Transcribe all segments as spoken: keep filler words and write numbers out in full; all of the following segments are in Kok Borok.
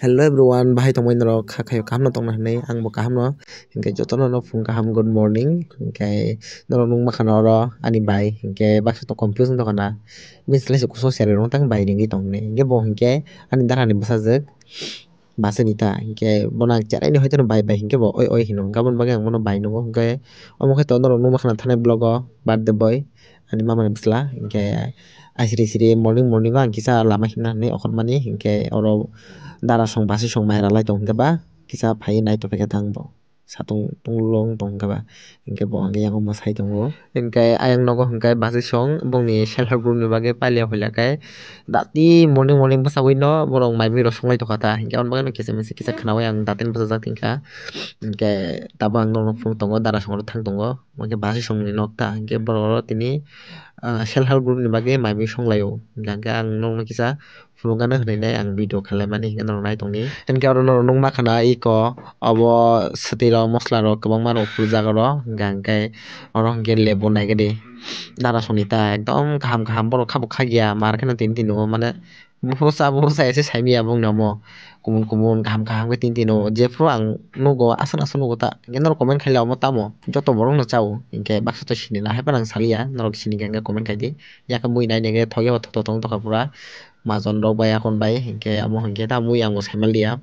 Hello everyone, bahai tongmani norok, kha khayo kaham no tongna hinwi, ang bo kaham no, hinkhe jotono no phung kaham, good morning, hinkhe norok nukma khana oro ani bai, hinkhe baksa to confuse wngtong khana, bini slai se kusu seri rok tang bai ringwi tongni, hinkhe bo hinkhe ani dara ni bwsajwk, bwsajwk ni ta, hinkhe bono ang cherai ni hoito no bai bai hinkhe bo oi oi hino, hinkhe aboni bagwi ang bono bai nukgo, hinkhe omo khe to norok nukma khana thanai vlog o birthday boy, ani mama ni bwsla, hinkhe asiri siri morning morning o ang kisa lama himna hinwi okhormani, hinkhe oro dara song bwsajwk song mai rwlai tong hinkhe ba kisa phaiwi nai tongphaikha tang bo satung tunglung tong hinkhe ba, hinkhe bo hinkhe yango mwsai tongo, hinkhe ayang nogo hinkhe bwsajwk song bongni self help group ni bagwi pailiya hoila khe dati morning morning bwsajwk no borok mai mui rok songlai tongkha ta, hinkhe aboni bagwi no kisa misa kisa khwnaui ang dati bwsajak hinkha, hinkhe tabuk ang norok phunuk tongo dara song oro thang tongo. Hwnkhe bwsajwk songni nok ta, hwnkhe borok oro tini, ah, self help group ni bagwi mai mui songlaio. Hwnkhe ang nokno kisa phunukgana hwnwi nai ang video khlaimani hwnkhe norok nai tongdi. Hwnkhe oro norok nukma khana eko obo swtwi rok, mosla rok kwbangma rok phurjak oro. Hwnkhe, hwnkhe oro hwnkhe lebu naikhe di. Dara songni ta ekdom kaham kaham borok kha bo kha giya mar kheno tini tini o mane. Buphuru cha, buphuru cha ese saimanya bongni omo. Kumun kumun, kaham kaham khe tini tini o. Jephuru ang nugo, aswk aswk nugo ta. Hwnkhe norok comment khailai omo tamo. Joto borok no chao. Hwnkhe baksa to sini na hai phano ang saliya. Norok sini khe hwnkhe comment khai di. Yakhe mui nai nai khe thok ya thok thok tong tokha pura. Majon rok bai akon bai. Hwnkhe amo hwnkhe ta mui ang bo saimanliya.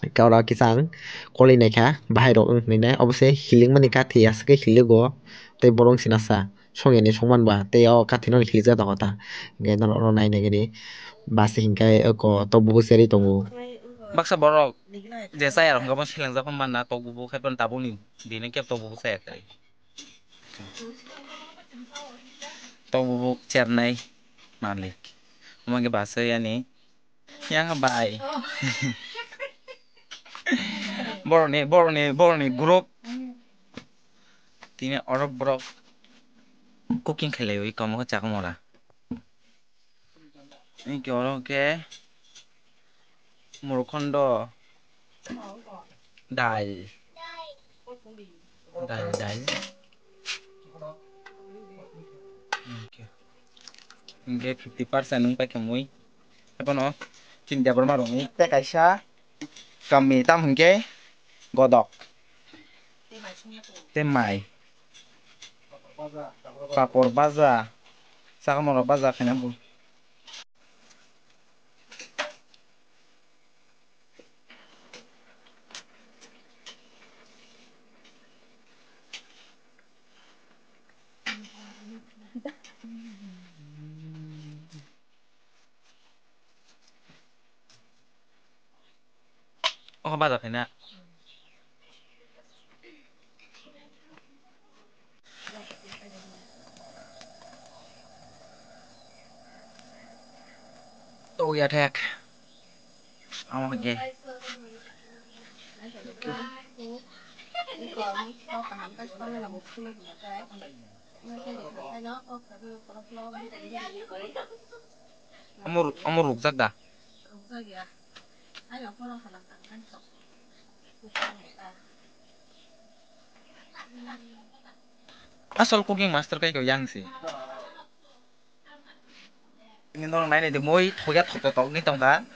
Hwnkhe oro kisa ang kolwi naikha. Bahai rok wng hinwi nai. Obo se hilik mani kathi aswk khe hiligo. Tei borok wng sina sa. Songya ni songman ba tei o kathi no hilik jak tongo ta. Hwnkhe norok oro nai nai gini bus hinkhe eko tok bubu cherwi tongo. Baksa borok je chaya rok hwnkhe bo seleng jak manna tok bubu khai phano tabuk ni dini khe tok bubu chaya khai. Tok bubu chernai malik. Omo hwnkhe bus o yani. Yang bai. Boroni, boroni, boroni group. Tini oro borok cooking khailai wi komo khe chakma ora. Inke oro khe murukhondo dal. Dal, dal. Inke. Hingke fifty percent wng paikha mui. Abono chini Debbarma rokni tei kaisa kamni tamo hingke godok. Tei mai. Papor baja. Sakno rok baja khaina bo. Oho, baja khaina. Tokya thek. Amo hwnkhe. Omo, omo rukjak da? Asol cooking master kai ko yang si. Ini norok nai nai di moi thoya thok thok ni tongkha.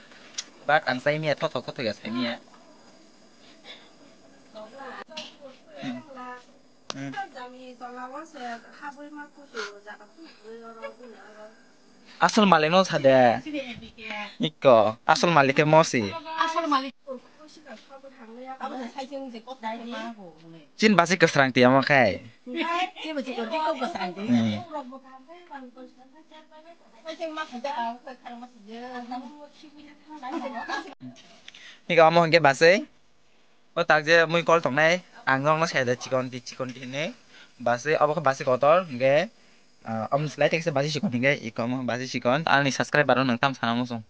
But ang sai miya thok thok thok ya sai miya. Hmm. Hmm. Asol malik no sade. Iko, asol malik ke mosi. Asol malik. Chin basi kwsrang tiya mo khai. Hmm. Iko amo hingke basi. O tak je mui call tongnai, ang nokno sai da chikon di, chikon di hinwi. Basi, obo khe basi kotor, hingke, ah, omo slai tekse basi chikon hingke, iko omo basi chikon. Ani subscriber rok nang tam sana muchung.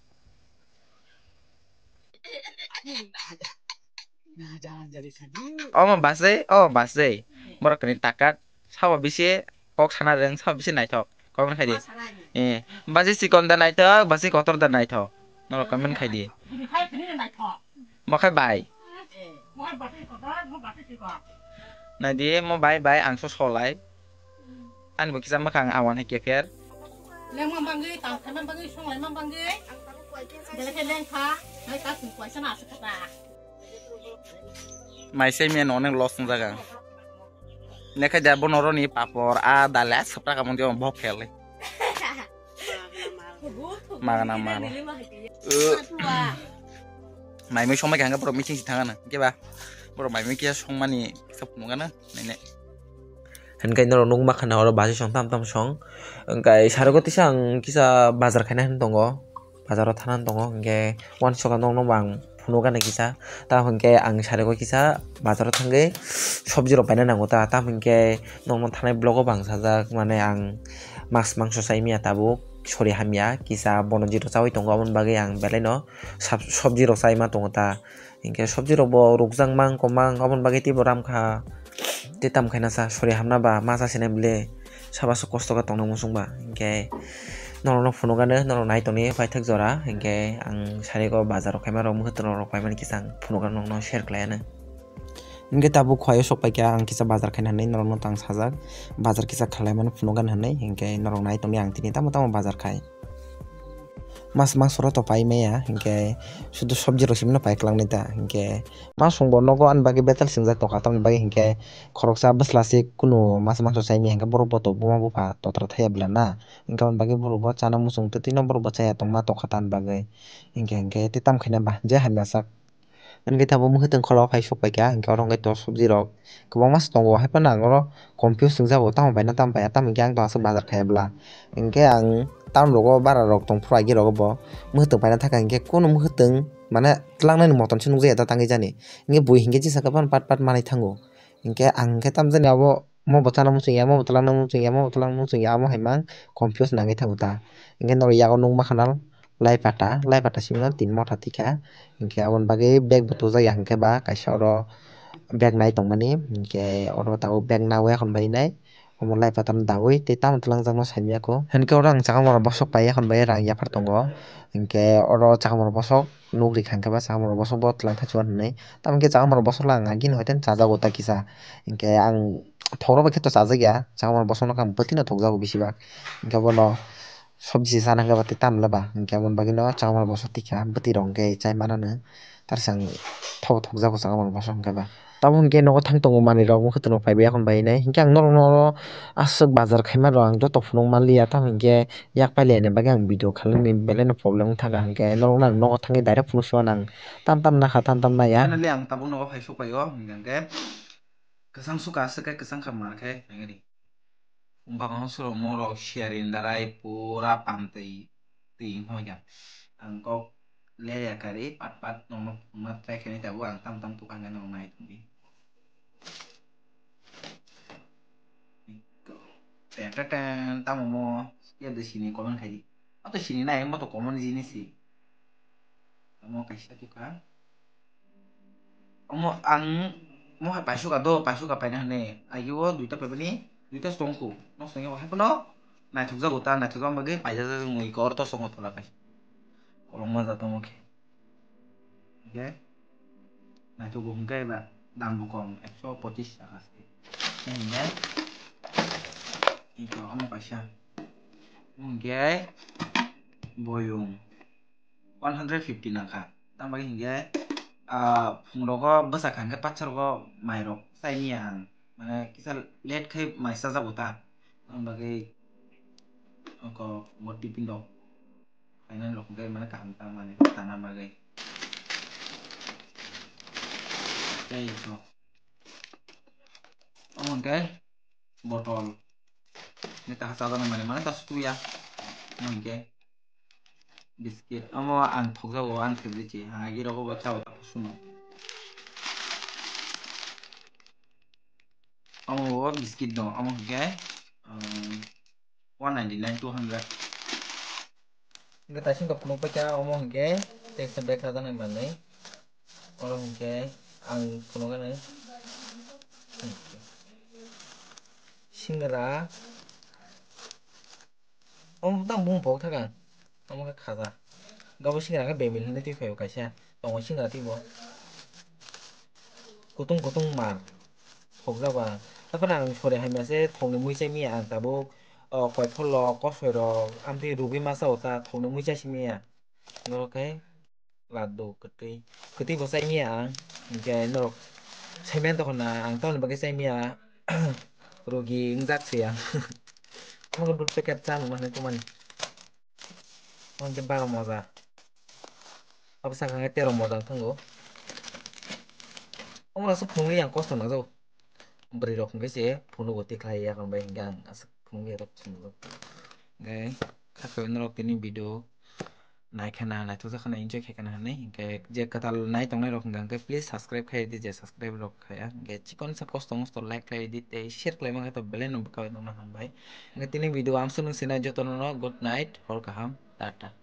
Omo basi, o basi. Borok kani takat, sabo bisi kok sana reng, sabo bisi naithok. Comment khai di. Eh, basi chikon da naithok, basi kotor da naithok. Norok comment khai di. Mo khai bai. Nai di, mo bai bai, ang so solai. Ani bo kisa mwkhang awan hai kepher. Lengma bangwi, tang khaima bangwi, songlaima bangwi. Mai se men onek loss wng jaga. Nekhe da bono roni papor a dale a sapra kamon di bok phel. Magana mal. Mai mai somai kanga borok meeting si thangana. Keba? Borok mai mai kiya songmani kisa phunukgana. Nene. Hingke norok nukma khana oro basi song tam tam song. Hingke sariko tisa ang kisa bazar khaina hin tongo. Bazaro thana tongo. Hingke wansukha nokno bo ang phunukgana kisa. Tamo hingke ang sariko kisa bazaro thangwi sobji rok paina nango ta. Tamo hingke nokno thanai vlog o bo ang sajak mane ang mas mangso chai manya tabuk sori hamya kisa bono jito chaui tongo aboni bagwi ang belai no sab-, sobji rok chai ma tongo ta. Hingke sobji rok bo rukjak mang komang aboni bagwi teibo ram kha. Tei tam khaina sa sori hamna ba ma sa sinai bwle saba se kosto khe tongna muchung ba. Hingke norok no phunukgano norok nai tongni paithak jora hingke ang sariko bazar rok khaima rok muitu rok paimani kisa ang phunukgano nokno share khlai anw. Hingke tabuk khwlai o sok paikha ang kisa bazar khaina hinwi norok no tang sajak bazar kisa khlaimani phunukgano hinwi hingke norok nai tongni ang tini tamo tamo bazar khai. Mas mangso rok to pai maya, hingke sudu sobji rok simi no pai kwlangni ta, hingke ma songbo nogo ani bagwi betal singjak tongkha, tamoni bagwi hingke khoroksa bwsla se kunu mas mangso chai maya, hingke borok bo to buma bupha totra thaya bwla na, hingke aboni bagwi borok bo chana muchung twtwi no borok bo chaya tongma tongkha tamoni bagwi, hingke hingke tei tam khaina ba je hamya sak. Hingke tabuk mwkhwtwng khoro phai sok paikha, hingke oro hingke to sobji rok kwbangma se tongo, haiphano ang oro confuse wngjago, tamo paina tamo paiya, tamo hingke ang tong aswk bazar khaiya bwla. Hingke ang town rogo bara rok tongphuru agi rogo bo mwkhwtwng paina thangkha, hingke kunu mwkhwtwng mane twlangnani motom se nukjakya ta tangwi jani. Hingke bui hingke jisa khe phano pat pat manwi thango. Hingke ang hingke tamo jani abo omo bo chana muchungya, omo bo twlangna muchungya, omo bo twlangna muchungya, amo hai mang confuse nangwi thango ta. Hingke norok yago nukma khana lai pata, lai pata simi no tin motha tikha. Hingke aboni bagwi bag bo tujak ya hingke ba kaisa oro bag nai tongmani. Hingke oro tabuk bag nawi akhon bai nai. Omo lai pata no dawi tei tamo twlangjakno saimya kho. Hingke oro ang chakma rok bosok pai akhon bai rang yaphar tongo. Hingke oro chakma rok bosok. Nukri kha hingke ba chakma rok bosok bo twlang thaichukha hinwi. Tamo hingke chakma rok bosok le ang agini hoite chajago ta kisa. Hingke ang thok rok bai khe to chajak ya. Chakma rok bosok no khe ang bwtwi no thokjago bisi bak. Hingke bono sobji sana hingke ba tei tamo le ba. Hingke aboni bagwi no chakma rok bosok tikha bwtwi rok hingke chai mano no. Tarsa ang thok thokjago chakma rok bosok hingke ba. Tamo hingke nogo thang tongo manwi rok wngkha tongma phaibai akhon bai nai. Hingke ang norok no oro aswk bazar khaima rok ang joto phunuk manliya. Tamo hingke yak pailai ni bagwi ang video khainani belai no problem wngkha hingke norok no ang nogo thangwi direct phunuk sio nang tam tam nakha tam tam naiya. Finally ang tabuk nogo phai sokphaio hingke kwchang sukha aswk khe kwchang kha ma khe nangani. Bangma surok morok siyarin darai pura pantwi twi wngkha. Ang kok leya kari pat pat nokno phunukna try khainai tabuk ang tam tam tukha hingke norok nai tongdi. Ten ten ten, tamo mo ya de sini comment khai di. Ato sini na mo to common jinis si. Tamo kaisa tukha. Omo ang mo hai paisuka do, paisuka paina hane. Agi o duita paibani, duita songku. No songya hai kono naithok jago ta, naithok jang bagwi paijak jak mui kor to songo tola kai. Kolokma ja tamo khe. Hingke naithok bo hingke ba dam bo kom, ekso pochis taka se. Hingke ito omo kaisa. Hingke boyong one hundred fifty nangkha. Tamo bagwi hingke, ah, phungrogo bwsa kha hingke patsa rogo mairok chai manya ang. Mane kisa late khai mai chajago ta. Tamo bagwi oko bo tiffin rok. Finally rok hingke mane kaham tang mani rok tana bagwi. Tei ito. Omo hingke botol. Ni taha chajaknai mani mane ta suya. Omo hingke biscuit. Omo ang thokjago, ang favorite se. Ang agi rogo bo chao ta suno. Omo bo biscuit no. Omo hingke, um, one ninety-nine, two hundred. Hingke taising kok phunuk paikha omo hingke text bag kha janai manwi. Oro hingke ang phunuk anw. Singra. Omo tang bung pok thaka. Omo khe khaja. Gabo singra khe bemil hinwi twi phaio kaisa. Tongo singra twibo. Kutung kutung mar. Thokjaba. Taphano ang sori hamya se thokni mui chai manya ang tabuk. O koipholo kosoi rok amtwi rugwi masa o ta thokni mui chai si manya. Norok khe laddu kwtwi. Kwtwi bo chai miya ang. Hinkhe norok sai manya tongkha na ang tamoni bagwi chai miya. Rugi wngjak se ang. Tamo packet cha nung mani tongmani. Tamo khe baro moja. Abo sakha khe tero moja thango. Omo aswk phunugwi ang kosto nangjago. Bwrwi rok hwnkhe se phunugo tikhlai yakung bai hwnkhe ang aswk phunugwi rok phunukgo. Hwnkhe kha khe norok tini video naikha na naithok jakha na enjoy khaikha na hinwi hwnkhe je kwtal nai tongnai rok hwnkha hwnkhe please subscribe khai di je subscribe rok khaya hwnkhe chikon sa kosto mosto like khlai di tei share khlai mankha to belai no bwkha bai tongna hambai hwnkhe tini video amsuk nung sinai jotono no good night hor kaham tata.